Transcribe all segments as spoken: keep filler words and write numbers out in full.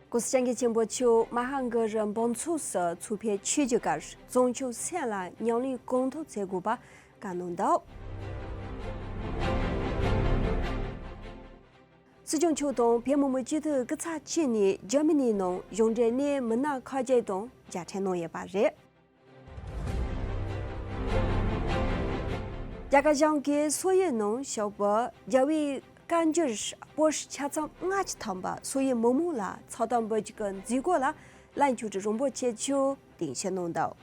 ༸གོང་ས་༸སྐྱབས་མགོན་ཆེན་པོ་མཆོག་མ་ཧཱ་གུ་རུ་འབུམ་ཚོགས་སུ་ཚོགས་ཕེབས་ཆེད་ཀྱི་སྐབས་བཙན་བྱོལ་སེམས་ལ་ཉམས་ལེན་གོང་མཐོར་བྱེད་དགོས་པ་བཀའ་གནང་འདུག་སྲིད་སྐྱོང་མཆོག་དང་བོད་མི་མང་སྤྱི་འཐུས་སྐུ་ཚབ་བཅས་ནས་འཇར་མ་ནིའི་ནང་གཞུང་འབྲེལ་གནས་མི་སྣ་ཁག་ཅིག་དང་མཇལ་འཕྲད་གནང་ཡོད་པ་རེད། རྒྱ་གར་གཞུང་གིས་སོག་ཡུལ་ནང་བཞུགས་པའི་རྒྱ་བོད་བཀའ་འགྱུར་པོ་ཏི་ཆ་ཚང་ལྔ་བཅུ་ཐམ་པ་སོག་ཡུལ་མི་མང་ལ་ཚོགས་གཏམ་འབུལ་རྒྱུ་གི་མཛད་སྒོ་ལ་བླ་མཆོག་སྤྲུལ་རིན་པོ་ཆེ་མཆོག་གདན་ཞུ་གནང་འདུག་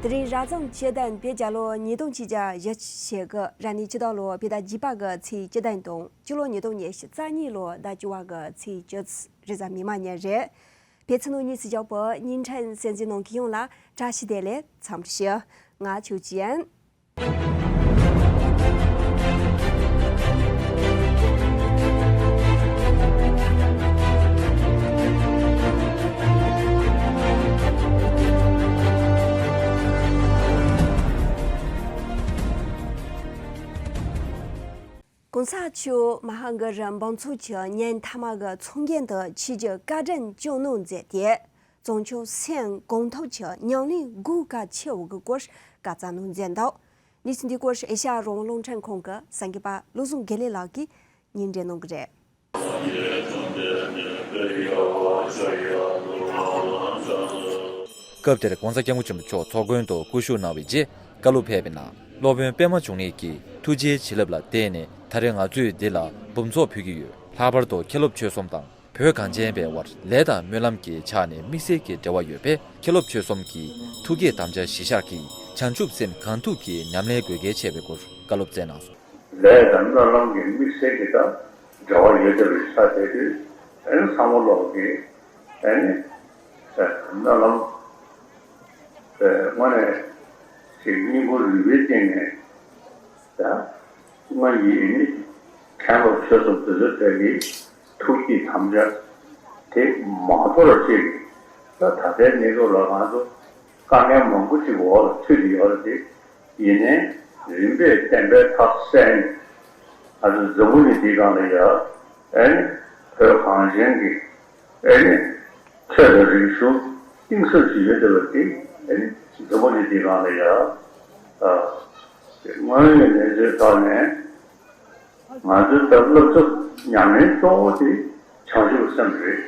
དེ་རིང་རབ་བྱུང་སྤྱི་ཟླ་བོད་རྒྱལ་ལོ་ཉིས་སྟོང་ཆིག་བརྒྱ་བཞི་བཅུ་ཞེ་དགུ་རབ་གནས་སྤྱི་ཟླ་ལོ་བོད་ཟླ་བརྒྱད་པ་གི་ཚེས་བཅུ་བདུན་དང་སྤྱི་ལོ་ཉིས་སྟོང་ཉི་ཤུ་རྩ་གཉིས་ལོ་ཟླ་བཅུ་པ་གི་ཚེས་བཅུ་གཅིག་རེས་གཟའ་མིག་དམར་ཉིན་རེད། བོད་ཕྱི་ནང་གཉིས་སུ་བཞུགས་པའི་བརྙན་འཕྲིན་གསན་གཟིགས་གནང་མཁན་ཡོངས་ལ་བཀྲ་ཤིས་བདེ་ལེགས་འཚམས་འདྲི་ཞུ། ང་ཆོས་ཅན།༸གོང་ས་མཆོག་མ་ཧཱ་གུ་རུ་འབུམ་ཚོགས་ཀྱི་ཉིན་མཐའ་མ་གི་ཚོགས་འགན་དུ་ཆིབས་བསྒྱུར་བཀའ་དྲིན་བསྐྱངས་གནང་མཛད་དེ། བཙན་བྱོལ་སེམས་གོང་མཐོར་གྱི་ཉམས་ལེན་དགོས་གལ་ཆེ་བ་གི་སྐོར་བཀའ་སྩལ་གནང་མཛད་འདུག་གནས་ཚུལ་འདི་སྐོར་ཨེ་ཤ་ཡ་རང་དབང་རླུང་འཕྲིན་ཁང་གི་གསར་འགོད་པ་བློ་བཟང་དགེ་ལེགས་ལགས་ཀྱིས་སྙན་སྒྲོན་གནང་གི་རེད། སྐབས་དེར་༸གོང་ས་༸སྐྱབས་མགོན་ཆེན་པོ་མཆོག་ཚོགས་མགོན་དུ་སྐུ་བཞུགས་གནང་བའི་རྗེས་བཀའ་སློབ་ཕེབས་པའི་ནང་སློབ་དཔོན་པད་མ་འབྱུང་གནས་ཀྱིས་ཐུགས་རྗེའི་བྱིན་རླབས་ལ་བརྟེན་ནས་ད་རེས་ང་ཚོས་འདི་ལ་འབུམ་ཚོགས་ཕུལ་གྱི་ཡོད། ལྷག་པར་དུ་མཁན་སློབ་ཆོས་གསུམ་དང་། བོད་གངས་ཅན་པའི་དབར་ལས་དང་སྨོན་ལམ་གྱི་ཆ་ནས་དམིགས་བསལ་གྱི་འབྲེལ་བ་ཡོད་པས། མཁན་སློབ་ཆོས་གསུམ་གྱིས་ཐུགས་བསྐྱེད་དམ་བཅའ་གཞིར་བཞག་གིས་བྱང་ཆུབ་སེམས་གང་ཐུབ་ཀྱིས་ཉམས་ལེན་དགོས་གལ་ཆེ་བའི་སྐོར་བཀའ་སློབ་སྩལ་གནང་སོང་། ལས་དང་སྨོན་ལམ་གྱི་དམིགས་བསལ་གྱི་དང་འབྲེལ་བ་ཡོད་བསྡད་པའི་ཆ་དེ་དུས་ཨ་ནི་ཚང་མ་ལོག་གི་ཨ་ནི་སྨོན་ལམ་དངོས་གནས་ཅིག་སྙིང་ཁུང་རུས་པའི་གཏིང་ནས། ད་སྔོན་གྱི་ཡིན་ནི་མཁན་སློབ་ཆོས་གསུམ་དེ་ཚོ་ཐད་ཀྱི་ཐུགས་ཀྱི་དམ་བཅའ་དེ་མ་དོར་ཅིག་ད་ད་ལྟའི་གནས་སྐབས་ལ་ང་ཚོ་དཀའ་ངལ་མང་པོ་ཅིག་འོག་ལ་ཚུད་དེ་ཡོད་རེད་དེ། ཡིན་ནའི་རིམ་པས་བསྟན་པའི་ཐག་བསད་ནས་ང་ཚོ་འཛམ་བུ་གླིང་འདིའི་སྒང་ལ་ཡ་ཨེ་ནི་བོད་གངས་ཅན་གྱི་ཨེ་ནི་ཆོས་དང་རིག་གཞུང་གཏིང་ཟབ་ཅིག་ཡོད་བསྡད་པ་དེ་ཨེ་ནི་འཛམ་བུ་གླིང་འདིའི་སྒང་ལ་ཡ་ཨ་དངོས་ཡོད་གནས་ཚུལ་ཐོག་ནས་ང་ཚོའི་ད་བསླབ་བྱ་ཉམས་ལེན་གཙོ་བོ་དེ་བྱང་ཆུབ་སེམས་རེད།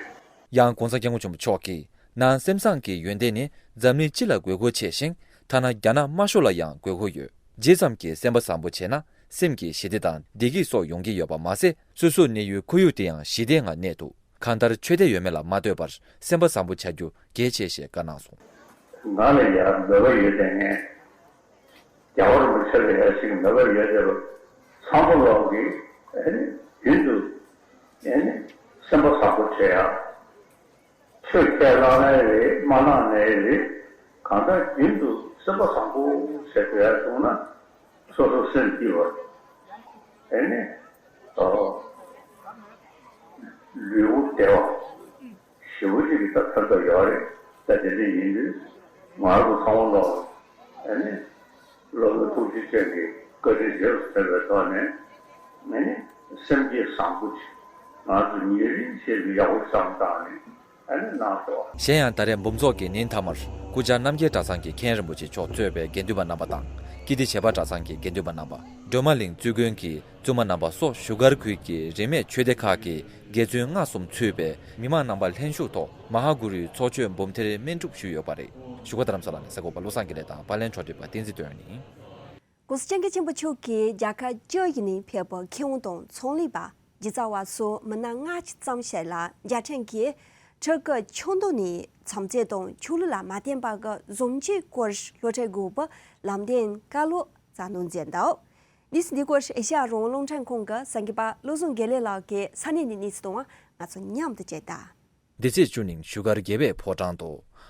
ཡང་༸གོང་ས་༸སྐྱབས་མགོན་ཆེན་པོ་མཆོག་གིས་ནང་སེམས་བཟང་གི་ཡོན་ཏན་ནི་འཛམ་གླིང་སྤྱི་ལ་དགོས་མཁོ་ཆེ་ཞིང་། ཐ་ན་རྒྱ་ནག་དམར་ཤོག་ལ་ཡང་དགོས་མཁོ་ཡོད། ཇི་ཙམ་གྱིས་སེམས་པ་བཟང་པོ་བྱས་ན་སེམས་ཀྱི་ཞི་བདེ་དང་བདེ་སྐྱིད་སོགས་ཡོང་གི་ཡོད་པ་མ་ཟད། སོ་སོའི་གནས་ཡུལ་ཁོར་ཡུག་དེ་ཡང་ཞི་བདེའི་ངང་གནས་ཐུབ། གང་ལྟར་ཆོས་དད་ཡོད་མེད་ལ་མ་ལྟོས་པར་སེམས་པ་བཟང་པོ་བྱ་རྒྱུ་གལ་ཆེ་ཞེས་བཀའ་གནང་སོང་། ང་ལ་ཡང་མོས་པ་ཡོད་དེ་ངས། རྒྱལ་བ་རིན་པོ་ཆེ་ལ་ཡང་ཞིག་མོས་པ་ཡོད་དེ་བ། ཚང་མ་ལོག་གིས་ཨེ་ནི་རྒྱུན་དུ་ཨེ་ནི་སེམས་པ་བཟང་པོ་བྱེད་ཡ། ཆོས་ཁས་བླངས་ནའི་རེད་མ་བླངས་ནའི་རེད། གང་ལྟར་རྒྱུན་དུ་སེམས་པ་བཟང་པོ་བྱེད་དགོས་ཡ་བྱུང་ན་སོ་སོ་སེམས་སྐྱིད་པ། ཨེ་ནི་ཨོ་ལུས་པོ་བདེ་བ། ཞེ་པོ་ཅིག་གི་ད་ཕན་ཐོགས་ཡོད་རེད། ད་དེ་འདྲ་ཡིན་དུས་ང་རང་ཚོ་ཚང་མ་ལོག་ཨ་ནི་སློབ་དཔོན་ཐུགས་རྗེ་ཅན་གྱི་བཀའ་དྲིན་རྗེས་སུ་དྲན་པའི་ཐོག་ནས་ཨ་ནི་སེམས་བསྐྱེད་བཟང་པོ་ཅིག་ང་ཚོ་ཉིན་རེ་བཞིན་དུ་ཡག་པོ་བསམ་བཏང་ནས་ཨ་ནི་གནང་དགོས། གཞན་ཡང་ད་རེས་འབུམ་ཚོགས་ཀྱི་ཉིན་མཐའ་མར་སྐུ་བཅར་རྣམ་རྒྱལ་གྲྭ་ཚང་གི་མཁན་རིན་པོ་ཆེ་མཆོག་གཙོས་པའི་དགེ་འདུན་པ་རྣམ་པ་དང་། ཀིརྟི་བྱེས་པ་གྲྭ་ཚང་གི་དགེ་འདུན་པ་རྣམ་པ། སྒྲོལ་མ་གླིང་བཙུན་དགོན་གྱི་བཙུན་མ་རྣམ་པ་སོགས་བཞུགས་སྒར་ཁུལ་གྱི་རིས་མེད་ཆོས་སྡེ་ཁག་གི་དགེ་བཙུན་ལྔ་གསུམ་ཚུད་པའི་མི་མང་རྣམ་པ་ལྷན་ཞུགས་ཐོག་མ་ཧཱ་གུ་རུའི་ཚོགས་མཆོད་འབུམ་ཐེར་སྨིན་སྒྲུབ་ཞུས་ཡོད་པ་རེད། བཞུགས་སྒར་རྡ་རམ་ས་ལ་ནས་གསར་འགོད་པ་བློ་བཟང་དགེ་ལེགས་དང་པར་ལེན་ཕྱོགས་སྒྲིག་པ་བསྟན་འཛིན་དོན་ཡོད་ཡིན། ༸གོང་ས་༸སྐྱབས་མགོན་ཆེན་པོ་མཆོག་གིས་རྒྱལ་ཁབ་བཅུ་བཞི་ནས་ཕེབས་པའི་མཁས་དབང་དང་ཚོང་ལས་པ། སྒྱུ་རྩལ་བ་སོགས་མི་སྣ་ལྔ་བཅུ་ཙམ་ཞིག་ལ་མཇལ་འཕྲད་ཀྱིས་ཁྲི་ཀ་ཆོས་མདོ་ནས་བྱམས་བརྩེ་དང་ཆོས་ལུགས་ལ་མ་བརྟེན་པ་གི་བཟང་སྤྱོད་སྐོར་སློབ་ཁྲིད་དགོས་པའི་ལམ་སྟོན་བཀའ་སློབ་སྩལ་གནང་མཛད་འདུག་གནས་ཚུལ་འདི་སྐོར་ཨེ་ཤ་ཡ་རང་དབང་རླུང་འཕྲིན་ཁང་གི་གསར་འགོད་པ་བློ་བཟང་དགེ་ལེགས་ལགས་ཀྱིས་ས་གནས་ནས་གནས་ཚུལ་དང་ང་ཚོ་མཉམ་དུ་བཅར་ད། འདི་ཚེས་བཅུ་ཉིན་བཞུགས་སྒར་རྒྱལ་བའི་ཕོ་བྲང་དུ་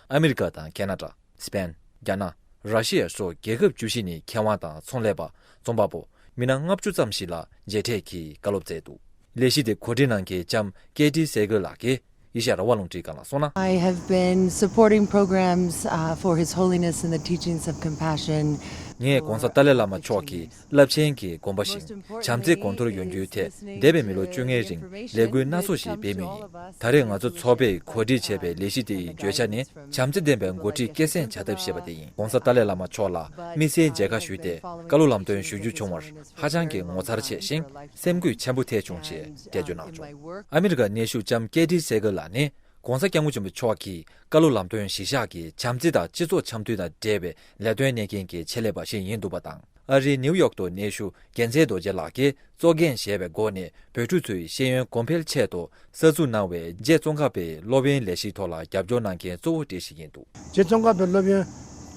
ཨ་མི་རི་ཀ་དང་ཁེ་ན་ཌ། སི་པེན། རྒྱ་ནག་ར་ཤི་ཡ་སོགས་རྒྱལ་ཁབ་བཅུ་བཞི་ནས་མཁས་དབང་དང་ཚོང་ལས་པ། རྩོམ་པ་པོ། མི་སྣ་ལྔ་བཅུ་ཙམ་ཞིག་ལ་མཇལ་འཕྲད་ཀྱིས་བཀའ་སློབ་སྩལ་འདུག་ལས་གཞི་དེ་གོ་སྒྲིག་གནང་མཁན་ལྕམ་ཀེ་ཏི་སེ་གེལ་ལགས་ཀྱིས་ཨེ་ཤ་ཡ་རང་དབང་རླུང་འཕྲིན་ཁང་ལ་གསུངས་ན། I have been supporting programs, uh, for His Holiness and the teachings of compassion. ངས་༧གོང་ས་ཏཱ་ལའི་བླ་མ་མཆོག་གི་རླབས་ཆེན་གྱི་དགོངས་པ་བཞིན་བྱམས་བརྩེ་གོང་མཐོར་ཡོང་རྒྱུའི་ཐད་འདས་པའི་མི་ལོ་བཅོ་ལྔའི་རིང་ལས་འགུལ་སྣ་ཚོགས་ཤིག་སྤེལ་མུས་ཡིན། ད་རེས་ང་ཚོ་ཚོགས་པས་གོ་སྒྲིག་བྱས་པའི་ལས་གཞི་དེ་ཡི་བརྗོད་བྱ་ནི་བྱམས་བརྩེ་ལྡན་པའི་འགོ་ཁྲིད་སྐྱེད་སྲིང་བྱ་ཐབས་ཞེས་པ་དེ་ཡིན། ༧གོང་ས་ཏཱ་ལའི་བླ་མ་མཆོག་ལ་དམིགས་བསལ་མཇལ་ཁ་ཞུས་ཏེ་བཀའ་སློབ་ལམ་སྟོན་ཞུ་རྒྱུ་བྱུང་བར་ཧ་ཅང་གི་ངོ་མཚར་ཆེ་ཞིང་སེམས་འགུལ་ཆེན་པོ་ཐེབས་བྱུང་ཞེས་འགྲེལ་བརྗོད་གནང་བྱུང་། ཨ་མི་རི་ཀ་གནས་བཞུགས་ལྕམ་ཀེ་ཏི་སེ་གལ་ལགས་ནི་༧གོང་ས་༧སྐྱབས་མགོན་ཆེན་པོ་མཆོག་གིས་བཀའ་སློབ་ལམ་སྟོན་གཞི་བཞག་གི་བྱམས་བརྩེ་དང་སྤྱི་ཚོགས་འཆམ་མཐུན་དང་འབྲེལ་བའི་ལས་དོན་གནད་འགན་གྱི་ཆེད་ལས་པ་ཞིག་ཡིན་འདུག་པ་དང་། ཨ་རིའི་ནིའུ་ཡོག་ཏུ་གནས་བཞུགས་རྒྱལ་མཚན་རྡོ་རྗེ་ལགས་ཀྱིས་གཙོ་འགན་བཞེས་པའི་སྒོ་ནས་བོད་ཕྲུག་ཚོའི་ཤེས་ཡོན་གོང་འཕེལ་ཆེད་དུ་གསར་འཛུགས་གནང་བའི་རྗེ་ཙོང་ཁ་པའི་སློབ་ཡོན་ལས་གཞིའི་ཐོག་ལ་རྒྱབ་སྐྱོར་གནང་མཁན་གཙོ་བོ་དེ་ཞིག་ཡིན་འདུག་རྗེ་ཙོང་ཁ་པའི་སློབ་ཡོན་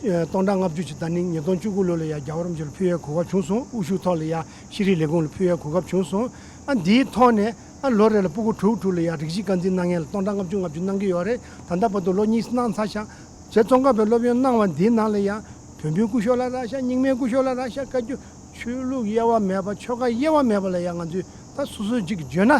ཨ་སྟོང་ཕྲག་ལྔ་བཅུ་ཅིག་ད་ནི་ཉིས་སྟོང་བཅུ་དགུ་ལོ་ལ་ཡང་རྒྱལ་བ་རིན་པོ་ཆེ་ལ་ཕུལ་བའི་གོ་སྐབས་བྱུང་སོང་། དབུ་བཞུགས་ཐོག་ལ་ཡང་ཤེས་རིག་ལས་ཁུངས་ལ་ཕུལ་བའི་གོ་སྐབས་བྱུང་སོང་། ཨ་འདིའི་ཐོག་ནས་ཨ་ལོ་རེ་ལ་སྤུ་གུ་དྲུག་དྲུག་ལ་ཡང་རིགས་གཅིག་རྐང་འཛིན་གནང་མཁན་ལ་སྟོང་ཕྲག་ལྔ་བཅུ་ལྔ་བཅུ་གནང་གི་ཡོད་རེད། ད་ལྟ་བར་དུ་ལོ་གཉིས་གནང་ཚར་ཤག་རྗེ་ཙོང་ཁ་པའི་སློབ་ཡོན་གནང་བ་འདིའི་ནང་ལ་ཡང་བོན་པོའི་སྐུ་ཞབས་ལ་རག་ཤག་རྙིང་མའི་སྐུ་ཞབས་ལ་རག་ཤག་བཀའ་བརྒྱུད་ཆོས་ལུགས་དབྱེ་བ་མེད་པ་ཆོལ་ཁ་དབྱེ་བ་མེད་པ་ལ་ཡང་ང་ཚོས་ད་སོ་སོ་གཅིག་བརྗོད་ན།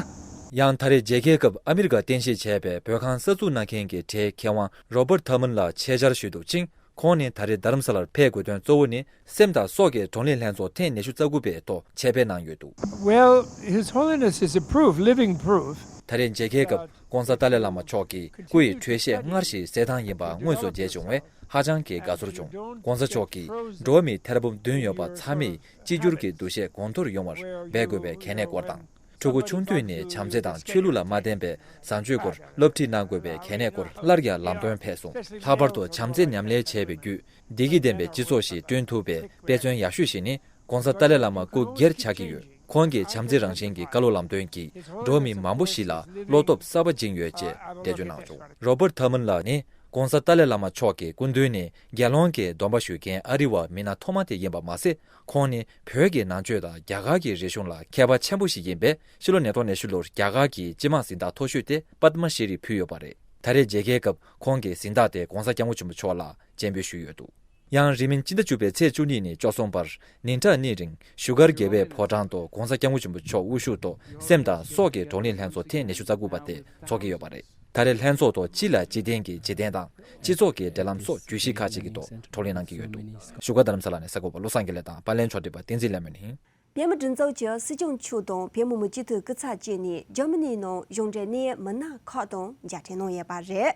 ཡང་ད་རེས་མཇལ་ཁའི་སྐབས་ཨ་མི་རི་ཀར་རྟེན་གཞི་བྱས་པའི་བོད་ཁང་གསར་འཛུགས་གནང་མཁན་གྱི་གྲས་མཁས་དབང་Robert Thurman ལགས་ཆེད་བཅར་ཞུས་འདུག་ཅིང་། ཁོང་ནི་ད་རེས་རྡ་རམ་ས་ལར་ཕེབས་དགོས་དོན་གཙོ་བོ་ནི་སེམས་དང་སྲོག་གི་བགྲོ་གླེང་ལྷན་ཚོགས་ཐེངས་ཉི་ཤུ་རྩ་དགུ་པའི་ཐོག་ཆེད་ཕེབས་གནང་ཡོད་འདུག Well, His Holiness is a proof, living proof. ད་རེས་མཇལ་ཁའི་སྐབས་༧གོང་ས་ཏཱ་ལའི་བླ་མ་མཆོག་གིས་སྐུ་ཡི་འཕྲོད་བཞེས་སྔར་བཞིན་གསལ་ཐང་ཡིན་པ་དངོས་སུ་མཇལ་བྱུང་བས་ཧ་ཅང་གི་དགའ་ཚོར་བྱུང་། ༧གོང་ས་མཆོག་གིས་འགྲོ་བ་མིའི་ཐེར་འབུམ་བདུན་ཡོད་པ་ཚང་མས་གཅིག་གྱུར་གྱི་འདུ་ཤེས་གོང་མཐོར་ཡོང་བར་འབད་དགོས་པའི་གལ་གནད་སྐོར་དང་། ཕྲུ་གུ་ཆུང་དུས་ནས་བྱམས་བརྩེ་དང་ཆོས་ལུགས་ལ་མ་བརྟེན་པའི་བཟང་སྤྱོད་སྐོར་སློབ་ཁྲིད་གནང་དགོས་པའི་གལ་གནད་སྐོར་སླར་ཡང་ལམ་སྟོན་ཕེབས་སོང་། ལྷག་པར་དུ་བྱམས་བརྩེ་ཉམས་ལེན་བྱས་པའི་བརྒྱུད་བདེ་སྐྱིད་ལྡན་པའི་སྤྱི་ཚོགས་ཤིག་བསྐྲུན་ཐུབ་པའི་དཔེ་མཚོན་ཡག་ཤོས་ཤིག་ནི་༧གོང་ས་ཏཱ་ལའི་བླ་མ་སྐུ་སྒེར་ཆགས་ཀྱི་ཡོད། ཁོང་གི་བྱམས་བརྩེ་རང་བཞིན་གྱི་བཀའ་སློབ་ལམ་སྟོན་གྱིས་འགྲོ་བ་མི་མང་པོ་ཞིག་ལ་བློ་སྟོབས་གསར་པ་སྦྱིན་ཡོད་ཅེས་འགྲེལ་བརྗོད་གནང་བྱུང་། Robert Thurman ལགས་ནི་༧གོང་ས་ཏཱ་ལའི་བླ་མ་མཆོག་གི་སྐུ་མདུན་ནས་དགེ་སློང་གི་སྡོམ་པ་ཞུ་མཁན་ཨ་རི་བ་མི་སྣ་ཐོག་མ་དེ་ཡིན་པ་མ་ཟད། ཁོང་ནི་བོད་ཀྱི་ནང་ཆོས་དང་རྒྱ་གར་གྱི་རིག་གཞུང་ལ་མཁས་པ་ཆེན་པོ་ཞིག་ཡིན་པས། ཕྱི་ལོ་ཉིས་སྟོང་ཉི་ཤུ་ལོར་རྒྱ་གར་གྱི་སྤྱི་དམངས་གཟེངས་རྟགས་མཐོ་ཤོས་ཏེ་པདྨ་ཤྲི་རི་ཕུལ་ཡོད་པ་རེད། ད་རེས་མཇལ་ཁའི་སྐབས་ཁོང་གི་གཟེངས་རྟགས་དེ་༧གོང་ས་༧སྐྱབས་མགོན་ཆེན་པོ་མཆོག་ལ་སྤྱན་འབུལ་ཞུས་ཡོད་འདུག་ཡང་རིང་མིན་སྤྱི་ཟླ་བཅུ་པའི་ཚེས་བཅུ་གཉིས་ནས་བཅུ་གསུམ་བར་ཉིན་གྲངས་གཉིས་རིང་བཞུགས་སྒར་རྒྱལ་བའི་ཕོ་བྲང་དུ་༧གོང་ས་༧སྐྱབས་མགོན་ཆེན་པོ་མཆོག་དབུ་བཞུགས་ཐོག་སེམས་དང་སྲོག་གི་བགྲོ་གླེང་ལྷན་ཚོགས་ཐེངས་ཉི་ཤུ་རྩ་དགུ་པ་དེ་འཚོགས་ཀྱི་ཡོད་པ་རེད། ད་རེས་ལྷན་ཚོགས་ཐོག་སྤྱི་ལ་གཅིག་བརྟེན་གྱི་འཇིག་རྟེན་དང་སྤྱི་ཚོགས་ཀྱི་འབྲེལ་ལམ་སོགས་བརྗོད་གཞི་ཁག་ཅིག་གི་ཐོག་བགྲོ་གླེང་གནང་གི་ཡོད་འདུག་བཞུགས་སྒར་རྡ་རམ་ས་ལ་ནས་གསར་འགོད་པ་བློ་བཟང་དགེ་ལེགས་དང་པར་ལེན་ཕྱོགས་སྒྲིག་པ་བསྟན་འཛིན་ལྷ་མོ་ཡིན། བོད་མི་སྒྲིག་འཛུགས་ཀྱི་སྲིད་སྐྱོང་མཆོག་དང་བོད་མི་མང་སྤྱི་འཐུས་སྐུ་ཚབ་བཅས་ནས་འཇར་མ་ནིའི་ནང་གཞུང་འབྲེལ་གནད་ཡོད་མི་སྣ་ཁག་དང་མཇལ་འཕྲད་གནང་ཡོད་པ་རེད།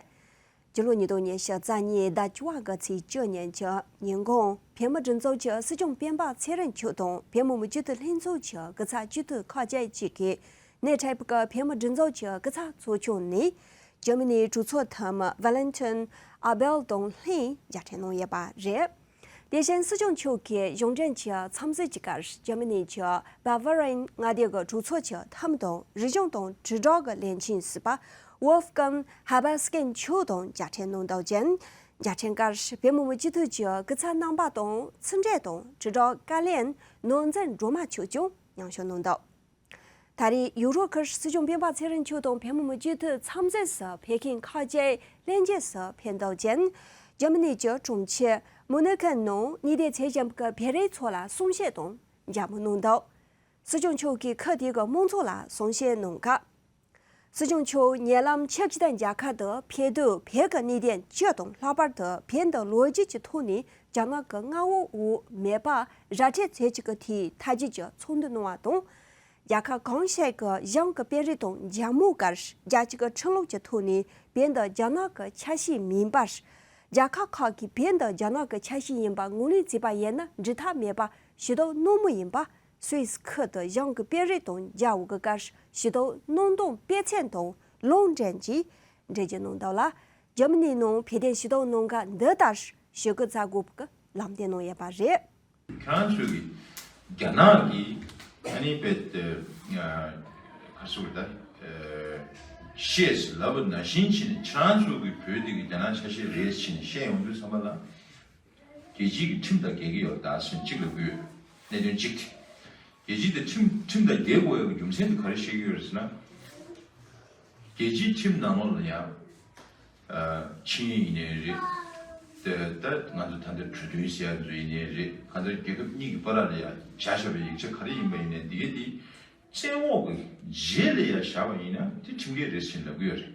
སྤྱི་ལོ་ཉིས་སྟོང་ཉི་ཤུ་རྩ་གཉིས་ཟླ་བཅུ་པ་གི་ཚེས་བཅུ་ཉིན་གྱི་ཉིན་གུང་བོད་མི་སྒྲིག་འཛུགས་ཀྱི་སྲིད་སྐྱོང་སྤེན་པ་ཚེ་རིང་མཆོག་དང་བོད་མི་མང་སྤྱི་འཐུས་ལྷན་ཚོགས་ཀྱི་སྐུ་ཚབ་སྤྱི་འཐུས་ཁག་ཅིག་བཅས་ཀྱིས་ནེ་ཐེབ་ཀྱི་བོད་མི་སྒྲིག་འཛུགས་ཀྱི་སྐུ་ཚབ་ཚོགས་ཆུང་ནས་འཇར་མ་ནིའི་གྲོས་ཚོགས་འཐུས་མི་ཝ་ལན་ཊིན་ཨ་བེལ་དང་ལྷན་མཇལ་འཕྲད་གནང་ཡོད་པ་རེད། དེ་བཞིན་སྲིད་སྐྱོང་མཆོག་གིས་གཞུང་འབྲེལ་གྱི་འཚམས་གཟིགས་ཀྱི་སྐབས་འཇར་མ་ནི་གྱི་བྷ་ཝ་རན་མངའ་སྡེ་གི་གྲོས་ཚོགས་ཀྱི་འཐུས་མི་དང་རིག་གཞུང་དང་དྲིལ་བསྒྲགས་ཀྱི་བློན་ཆེན་ཟུར་པ་ཝོལ་ཕ་གང་ཧ་བ་སྐན་མཆོག་དང་མཇལ་འཕྲད་གནང་འདུག་ཅིང་། མཇལ་འཕྲད་སྐབས་བོད་མི་མང་སྤྱི་འཐུས་ཀྱི་སྐུ་ཚབ་རྣམ་པ་དང་ཕྱི་འབྲེལ་དང་དྲིལ་བསྒྲགས་བཀའ་བློན་ནོར་འཛིན་སྒྲོལ་མ་མཆོག་ཀྱང་མཉམ་ཞུགས་གནང་འདུག་ད་རེས་ཡུ་རོབ་ཁུལ་སྲིད་སྐྱོང་སྤེན་པ་ཚེ་རིང་མཆོག་དང་བོད་མི་མང་སྤྱི་འཐུས་འཚམས་གཟིགས་སུ་ཕེབས་མཁན་ཁག་ཅིག་ལྷན་རྒྱས་སུ་ཕེབས་འདུག་ཅིང་། འཇར་མ་ནི་གྱི་གྲོང་ཁྱེར་མུ་ནི་ཁན་ནང་གནས་སྡོད་ཚད་ཅན་གྱི་བོད་རིགས་ཚོ་ལ་གསུང་བཤད་དང་མཇལ་མོལ་གནང་འདུག་སྲིད་སྐྱོང་མཆོག་གིས་ཁུལ་དེ་གི་མང་ཚོགས་ལ་གསུང་བཤད་གནང་སྐབས། སྲིད་སྐྱོང་མཆོག་ཉེ་ལམ་ཕྱི་རྒྱལ་དང་རྒྱལ་ཁབ་ཏུ་ཕེབས་དུས་བོད་ཀྱི་གནད་དོན་སྤྱི་དང་ལྷག་པར་དུ་བོད་འདི་ལོ་རྒྱུས་ཀྱི་ཐོག་ནས་རྒྱ་ནག་གི་མངའ་འོག་འོག་མེད་པ་ར་སྤྲོད་མཛད་ཀྱི་ཐད་མཐའ་གཅིག་ཏུ་ཚོགས་འདུ་གནང་བ་དང་། རྒྱལ་ཁབ་གང་ཞིག་གི་གཞུང་གི་དཔོན་རིགས་དང་མཇལ་མོལ་སྐབས་རྒྱལ་སྤྱི་གི་ཁྲིམས་ལུགས་ཀྱི་ཐོག་ནས་བོད་འདི་རྒྱ་ནག་གི་ཆ་ཤས་མིན་པར། རྒྱལ་ཁབ་ཁག་གིས་བོད་འདི་རྒྱ་ནག་གི་ཆ་ཤས་ཡིན་པ་ངོས་ལེན་བྱས་པ་ཡིན་ན་འགྲིག་ཐབས་མེད་པ་ཞུ་དག་གནང་མུས་ཡིན་པ། སུད་སི་ཁུལ་དུ་གཞུང་གི་དཔོན་རིགས་དང་མཇལ་བའི་སྐབས་ཞུ་དག་གནང་སྟངས་དཔེ་མཚོན་དང་ལུང་འདྲེན་གྱིས་འགྲེལ་བརྗོད་གནང་འདུག་ལ། འཇར་མ་ནིའི་ནང་བོད་དོན་ཞུ་དག་གནང་སྐབས་འདི་ལྟར་ཞུ་སྐུལ་མཛད་དགོས་པའི་ལམ་སྟོན་གནང་ཡོད་པ་རེད། ཁྱེད་རང་ཚོས་ཀྱི་རྒྱ་ནག་གི་ཨ་ནི་པེ་ཏེ་ག་སུ་ད་ཤེས་ལབ་ན་བཞིན་ཕྱིན་ནས་ཁྱེད་རང་ཚོ་གི་བོད་འདི་གི་རྒྱ་ནག་ཆ་ཤས་རེད་ཕྱིན་ནས་བཤད་ཡོང་དུས་ཙམ་པ་ལ། རྒྱལ་སྤྱིའི་གི་ཁྲིམས་དང་འགལ་གྱི་ཡོད་ད་ཟེར་གཅིག་ལབ་ཀྱི་ཡོད། གནད་དོན་གཅིག་རྒྱལ་སྤྱི་དེ་ཁྲིམས་ཁྲིམས་དང་འགལ་དགོས་ཡག་གི་རྒྱུ་མཚན་དེ་ག་རེ་བཤད་ཀྱི་ཡོད་རེད་ཟེར་ན། རྒྱལ་སྤྱིའི་ཁྲིམས་ནང་ལོགས་ལ་ཡང་ཨ་ཆིངས་ཡིག་ཡིན་ནའི་རེད། དེ་ད་ང་ཚོ་ད་ལྟ་གྲོས་མཐུན་ཟེར་ཡག་ཚོ་ཡིན་ནའི་རེད། གང་ལྟར་རྒྱལ་ཁབ་གཉིས་ཀྱི་བར་ལ་ཡང་བཞག་བཞག་པའི་ཡིག་ཆ་ག་རེ་ཡིན་པ་ཡིན་ནའི་འདི་གའི་དེ་བཙན་འོག་གི་རྗེས་ལ་ཡང་བཞག་པ་ཡིན་ན་དེ་ཁྲིམས་འགལ་རེད་ཟེར་ལབ་ཀྱི་ཡོད་རེད།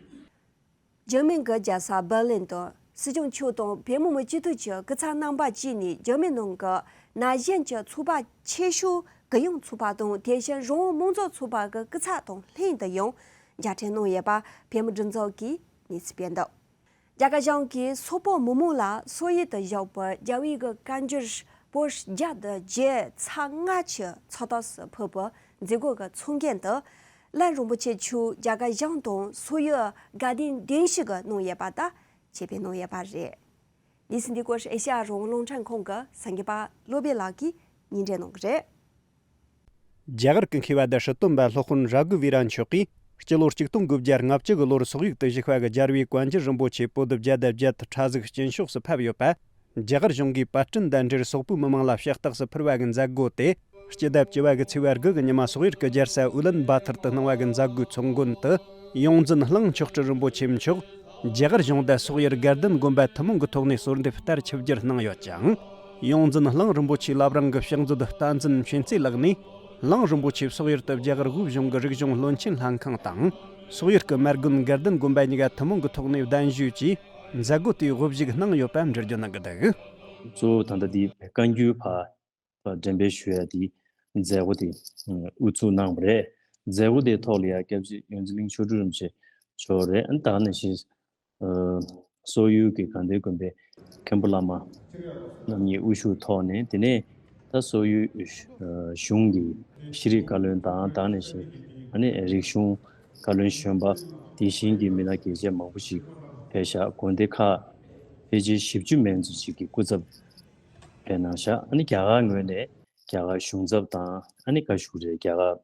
འཇར་མན་གྱི་རྒྱལ་ས་བྷར་ལིན་དུ་ སྲིད་སྐྱོང་མཆོག་དང་བོད་མི་མང་སྤྱི་འཐུས་ཀྱི་སྐུ་ཚབ་རྣམ་པ་བཅས་ནས་འཇར་མན་ནང་གི་ན་གཞོན་གྱི་ཚོགས་པ་ཆེ་ཤོས་གུ་ཡངས་ཚོགས་པ་དང་དེ་བཞིན་རང་དབང་མང་གཙོ་ཚོགས་པ་གི་སྐུ་ཚབ་དང་ལྷན་དུ་ཡང་མཇལ་འཕྲད་གནང་ཡོད་པ་བོད་མི་སྒྲིག་འཛུགས་ཀྱིས་གནས་ཚུལ་སྤེལ་འདུག་རྒྱ་གར་གཞུང་གིས་སོག་པོ་མི་མང་ལ་སོག་ཡུལ་དུ་བཞུགས་པའི་རྒྱ་བོད་ཀྱི་བཀའ་འགྱུར་པོ་ཊི་བརྒྱ་དང་བརྒྱད་ཚེག་ལྔ་གྱི་ཚོགས་ཐོག་སུ་ཕུལ་བའི་མཛད་སྒོ་གི་ཚོགས་འགན་དེ་བློན་རིན་པོ་ཆེ་མཆོག་རྒྱ་གར་གཞུང་དང་སོག་ཡུལ་དགའ་ལྡན་ལྡན་ཞུ་གིས་གནང་ཡོད་པ་དང་ཆེད་ཕེབས་གནང་ཡོད་པ་རེད། གནས་ཚུལ་འདིའི་སྐོར་ཨེ་ཤ་ཡ་རང་དབང་རླུང་འཕྲིན་ཁང་གི་གསར་འགོད་པ་བློ་བྷེ་ལགས་ཀྱིས་སྙན་སྒྲོན་གནང་གི་རེད། རྒྱ་གར་གྱི་མཁས་པ་དང་སྲིད་དོན་པ་སློབ་དཔོན་རཱ་གུ་ཝི་ར་མཆོག་གིས་སྤྱི་ལོ་ཆིག་སྟོང་དགུ་བརྒྱ་ལྔ་བཅུ་གི་ལོར་སོག་ཡུལ་དུ་བཞུགས་པ་གི་རྒྱལ་བའི་བཀའ་འགྱུར་རིན་པོ་ཆེ་པོ་ཏི་བརྒྱ་དང་བརྒྱད་ཕྲ་གཟུགས་སྐྱིན་ཤོག་སུ་ཕབ་ཡོད་པ། རྒྱ་གར་གཞུང་གིས་པར་སྐྲུན་དང་འབྲེལ་སོག་པོའི་མི་མང་ལ་ཕྱག་རྟགས་སུ་ཕུལ་བ་གི་མཛད་སྒོ་དེ་སྤྱི་ཟླ་བཅུ་བ་གི་ཚེས་པ་དགུ་གི་ཉི་མ་སོག་ཡུལ་གྱི་རྒྱལ་ས་ཨུ་ལན་བཱ་ཐར་དུ་གནང་བ་གི་མཛད་སྒོའི་ཚོགས་མགོན་དུ་ཡོངས་འཛིན་གླིང་མཆོག་སྤྲུལ་རིན་པོ་ཆེ་མཆོག་རྒྱ་གར་གཞུང་དང་སོག་ཡུལ་དགའ་ལྡན་དགོན་པ་ཐུན་མོང་གི་ཐོག་ནས་གསོལ་འདེབས་ལྟར་ཆིབས་བསྒྱུར་གནང་ཡོད་ཅིང་། ཡོངས་འཛིན་གླིང་རིན་པོ་ཆེའི་བླ་བྲང་གི་ཕྱག་མཛོད་བསྟན་འཛིན་མཁྱེན་བརྩེ་ལགས་ནས་གླིང་རིན་པོ་ཆེ་སོག་ཡུལ་དུ་རྒྱ་གར་དབུས་གཞུང་གི་རིག་གཞུང་བློན་ཆེན་ལྷན་ཁང་དང་། སོག་ཡུལ་གྱི་མར་དགོན་དགའ་ལྡན་དགོན་པ་གཉིས་ཀ་ཐུན་མོང་གི་ཐོག་ནས་གདན་ཞུས་ཀྱིས་མཛད་སྒོ་དེའི་དབུ་བཞུགས་གནང་ཡོད་པ་འགྲེལ་བརྗོད་གནང་གི་འདུག་གཙོ་བོ་ད་ལྟ་འདི་བཀའ་འགྱུར་ཕར་འགྲེམས་སྤེལ་ཞུ་ཡ་དེ་མཛད་སྒོ་དེ་ཨུ་ཚུགས་གནང་བ་རེད། མཛད་སྒོ་དེའི་ཐོག་ལ་ཡ་སྐྱབས་རྗེ་ཡོངས་འཛིན་གླིང་མཆོག་སྤྲུལ་རིན་པོ་ཆེ་མཆོག་རེད། ཨ་ནི་ད་ག་ནང་བཞིན་ཨ་སོག་ཡུལ་གྱི་དགའ་ལྡན་དགོན་པའི་མཁན་པོ་བླ་མ་རྣམ་གཉིས་དབུ་བཞུགས་ཐོག་ནས། དེ་ནས་ད་སོག་ཡུལ་ཨ་གཞུང་གི་ཤེས་རིག་བཀའ་བློན་དང་། ད་ག་ནང་བཞིན་ཨ་ནི་རིག་གཞུང་བཀའ་བློན་གཞོན་པ་དེ་བཞིན་གྱི་མི་སྣ་གལ་ཆེ་མང་པོ་ཞིག་ཕེབས་ཤག་དགོན་སྡེ་ཁག་ཕལ་ཆེར་བཞི་བཅུ་མན་ཙམ་ཞིག་གི་སྐུ་ཚབ་ཕེབས་གནང་ཤག་ཨ་ནི་རྒྱ་གར་ངོས་ནས་རྒྱ་གར་གཞུང་ཚབ་དང་། ཨ་ནི་ག་རེ་ཞུ་དགོས་རེད། རྒྱ་གར་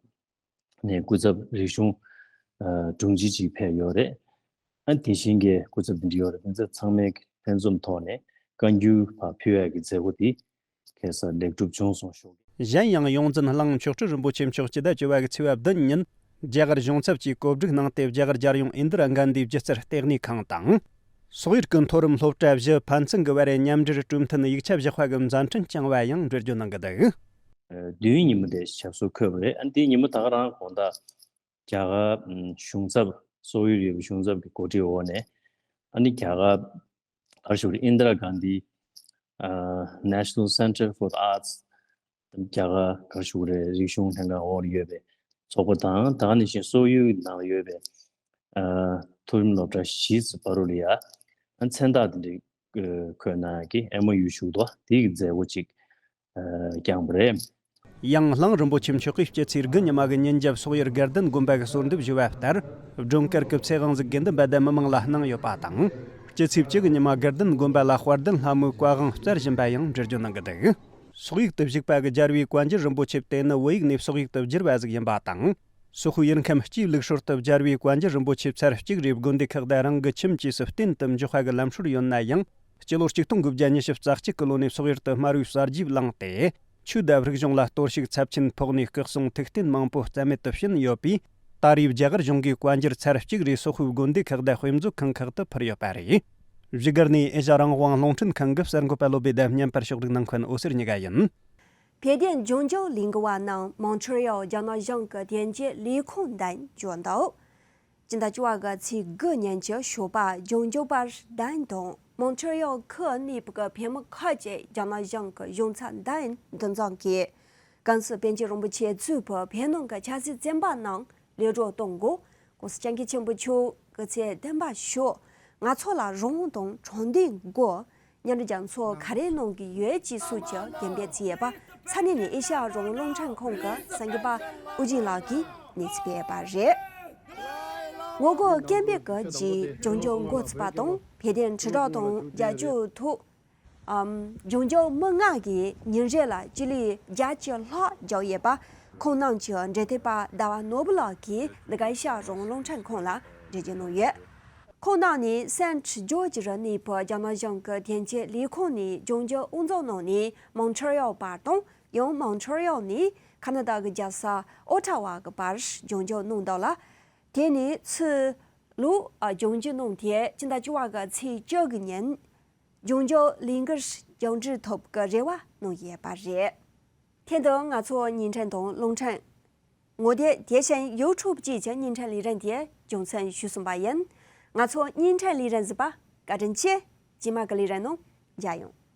ནས་སྐུ་ཚབ་རིག་གཞུང་ཨ་དྲུང་ཆེ་ཅིག་ཕེབས་ཡོད་རེད། ཨ་ནི་དེ་བཞིན་གྱི་སྐུ་ཚབ་དེ་འདྲ་ཡོད་རེད། དེ་ཚོ་ཚང་མས་ལྷན་འཛོམས་ཐོག་ནས་བཀའ་འགྱུར་ཕར་ཕུལ་ཡག་གི་མཛད་སྒོ་དེ་ཁ་སང་ལེགས་གྲུབ་བྱུང་སོང་ཞུ། གཞན་ཡང་ཡོངས་འཛིན་གླིང་མཆོག་སྤྲུལ་རིན་པོ་ཆེ་མཆོག་སྤྱི་ཟླ་བཅུ་བ་གི་ཚེས་པ་བདུན་ཉིན་རྒྱ་གར་གཞུང་ཚབ་ཀྱིས་གོ་སྒྲིག་གནང་སྟེ། རྒྱ་གར་རྒྱལ་ཡོངས་ཨིན་དི་ར་གྷན་དྷིའི་སྒྱུ་རྩལ་ལྟེ་གནས་ཁང་དང་། སོག་ཡུལ་གྱི་མཐོ་རིམ་སློབ་གྲྭ་བཞི་ཕན་ཚུན་གྱི་བར་མཉམ་འབྲེལ་གྲོས་མཐུན་ཡིག་ཆ་བཞག་པ་གི་མཛད་འཕྲིན་བསྐྱངས་པ་ཡང་འགྲེལ་བརྗོད་གནང་གི་འདུག་བདུན་ཉིན་མོ་དེ་ཞབས་སོར་འཁོད་པ་རེད། ཨ་ནི་དེའི་ཉིན་མོ་ད་ག་རང་དགོང་དག་རྒྱ་གར་གཞུང་ཚབ། སོག་ཡུལ་ཡོད་པའི་གཞུང་ཚབ་ཀྱི་གོ་སྒྲིག་འོག་ནས། ཨ་ནི་རྒྱ་གར་ག་རེ་ཞུ་དགོས་རེད། ཨིན་དི་ར་གྷན་དྷི་ཨ་National Center for the Arts། རྒྱ་གར་ག་རེ་ཞུ་དགོས་རེད། རིག་གཞུང་ལྷན་ཁང་འོག་ལ་ཡོད་པའི་ཚོགས་པ་དང་། ད་ག་ནང་བཞིན་སོག་ཡུལ་ནང་ལ་ཡོད་པའི་ཨ་མཐོ་རིམ་སློབ་གྲྭ་བཞི་ཙམ་བར་དུ་ལ་ཡ་ཨ་མཚན་རྟགས་དེ་འདྲའི་འཁོད་གནང་ཡག་གི་ཨེམ་ཨོ་ཡུ་ཞུ་གི་འདུག་དེ་གི་མཛད་སྒོ་ཅིག་ཨ་བསྐྱངས་པ་རེད། ཡང་གླིང་རིན་པོ་ཆེ་མཆོག་གིས་སྤྱི་ཚེས་དགུ་ཉི་མ་གི་ཉིན་རྒྱབ་སོག་ཡུལ་དགའ་ལྡན་དགོན་པ་གི་གསོལ་འདེབས་ཞུས་པ་ལྟར། སྒྲོལ་དཀར་གྱི་ཚེ་དབང་ཟིག་དགེ་འདུན་པ་དང་མི་མང་ལ་གནང་ཡོད་པ་དང་། སྤྱི་ཚེས་བཅུ་གི་ཉི་མ་དགའ་ལྡན་དགོན་པ་ལ་དཔལ་ལྡན་ལྷ་མོའི་བཀའ་དབང་སྩལ་བཞིན་པ་ཡང་འགྲེལ་བརྗོད་གནང་གི་འདུག་སོག་ཡུལ་དུ་བཞུགས་པ་གི་རྒྱལ་བའི་བཀའ་འགྱུར་རིན་པོ་ཆེ་དེ་ནི་བོད་ཡིག་ནས་སོག་ཡིག་ཏུ་བསྒྱུར་བ་ཟིག་ཡིན་པ་དང་། སོག་པོའི་ཡུལ་ཁམས་སྤྱིའི་ལུགས་སྲོལ་དུ་རྒྱལ་བའི་བཀའ་འགྱུར་རིན་པོ་ཆེ་ཚར་གཅིག་རེ་དགོན་སྡེ་ཁག་དང་རང་གི་ཁྱིམ་བཅས་སུ་རྟེན་དུ་འཇོག་པ་གི་ལམ་སྲོལ་ཡོད་ན་ཡང་། སྤྱི་ལོ་ཆིག་སྟོང་དགུ་བརྒྱ་ཉི་ཤུ་རྩ་གཅིག་གི་ལོ་ནས་སོག་ཡུལ་དུ་དམར་པོའི་གསར་བརྗེས་བསླངས་ཏེ། ཆོས་དང་རིག་གཞུང་ལ་གཏོར་བཤིག་ཚབས་ཆེན་ཕོག་ནས། སྐུ་སྲུང་ཐུགས་རྟེན་མང་པོ་རྩ་མེད་དུ་ཕྱིན་ཡོད་པས། ད་རེས་རྒྱ་གར་གཞུང་གིས་བཀའ་འགྱུར་ཚར་གཅིག་རེ་སོག་པོའི་དགོན་སྡེ་ཁག་དང་དཔེ་མཛོད་ཁང་ཁག་ཏུ་ཕུལ་ཡོད་པ་རེད། བཞུགས་སྒར་ནས་ཨེ་ཤ་རང་དབང་རླུང་འཕྲིན་ཁང་གི་གསར་འགོད་པ་བློ་བྷེ་དང་བརྙན་པར་ཕྱོགས་སྒྲིག་གནང་མཁན་འོད་ཟེར་གཉིས་ཀ་ཡིན། བོད་དོན་ལྗོངས་རྒྱུ་ལས་འགུལ་བ་རྣམས་མོན་ཊི་རི་ཡོལ་རྒྱ་ནག་གཞུང་གི་དོན་གཅོད་ལས་ཁུངས་དང་འབྱོར་འདུག་སྤྱི་ཟླ་བཅུ་བ་གི་ཚེས་དགུ་ཉིན་གྱི་ཞོགས་པ་ལྗོངས་རྒྱུ་པར་ལྡན་དང་མོན་ཊི་རི་ཡོལ་ཁུལ་གནས་པའི་བོད་མི་ཁག་ཅིག་རྒྱ་ནག་གཞུང་གི་གཞུང་ཚབ་མདུན་འདུ་འཛོམས་ཀྱིས། ཀན་སུའུ་པཎ་ཆེན་རིན་པོ་ཆེ་གཙོས་པའི་བོད་ནང་གི་ཆབ་སྲིད་བཙོན་པ་རྣམས་གློད་བཀྲོལ་གཏོང་དགོས། ༸གོང་ས་༸སྐྱབས་མགོན་ཆེན་པོ་མཆོག་སྐུ་ཚེ་བརྟན་པར་ཤོག་ང་ཚོ་ལ་རང་དབང་དང་དྲང་བདེན་དགོས། མཉམ་འབྲེལ་རྒྱལ་ཚོགས་ག་རེ་གནང་གི་ཡོད་ཅེས་སོགས་ཀྱི་འགྲེམས་སྤེལ་བྱས་ཡོད་པ་ས་གནས་ནས་ཨེ་ཤ་ཡ་རང་དབང་རླུང་འཕྲིན་ཁང་གི་གསར་འགོད་པ་ཨུ་རྒྱན་ལགས་ཀྱིས་གནས་ཚུལ་སྤེལ་ཡོད་པ་རེད། ངོ་རྒོལ་སྐད་འབོད་ཀྱི་རྗེས་ལྗོངས་རྒྱུ་འགོ་ཚུགས་པ་དང་བོད་དོན་དྲིལ་བསྒྲགས་དང་རྒྱབ་སྐྱོར་ཐོག་ལྗོངས་རྒྱུ་མི་ལྔ་གིས་ཉིན་རེ་ལ་སྤྱི་ལེ་བརྒྱད་ཅུ་ལྷག་བརྒྱབ་ཡོད་པ། ཁོང་རྣམས་ཀྱི་འབྲེལ་མཐུད་པ་ཟླ་བ་ནོར་བུ་ལགས་ཀྱིས་འདི་ག་ཨེ་ཤ་ཡ་རང་དབང་རླུང་འཕྲིན་ཁང་ལ་འགྲེལ་བརྗོད་གནང་ཡོད། ཁོང་རྣམས་ནི་སེན་ཊི་ཇོར་ཇི་རུ་གནས་པའི་རྒྱ་ནག་གཞུང་གི་དོན་གཅོད་ལས་ཁུངས་ནས་ལྗོངས་རྒྱུ་དབུ་འཛུགས་གནང་ནས་མོན་ཊི་རི་ཡོལ་བར་དང་ཡང་མོན་ཊི་རི་ཡོལ་ནས་ཁ་ན་ཌ་གི་རྒྱལ་ས་ཨོ་ཊ་ཝ་གི་བར་ལྗོངས་རྒྱུ་གནང་འདུག་ལ། དེ་ནས་ཚུར་ལོག་ལྗོངས་རྒྱུ་གནང་སྟེ་སྤྱི་ཟླ་བཅུ་བ་གི་ཚེས་བཅུ་གི་ཉིན། ལྗོངས་རྒྱུ་ལས་འགུལ་མཇུག་སྒྲིལ་ཐུབ་ཀྱི་རེ་བ་གནང་ཡོད་པ་རེད། དེ་དང་ང་ཚོ་བརྙན་འཕྲིན་དང་རླུང་འཕྲིན། ངོ་དེབ་དེ་བཞིན་ཡུ་ཊུབ་བཅས་ཀྱི་བརྙན་འཕྲིན་ལས་རིམ་དེ་རྒྱང་སྲིང་ཞུས་ཟིན་པ་ཡིན། ང་ཚོ་བརྙན་འཕྲིན་ལས་རིམ་གཟིགས་པ་བཀའ་དྲིན་ཆེ། ཇི་མ་ག་ལེ་ར་ནོ། མཇལ་ཡོང་།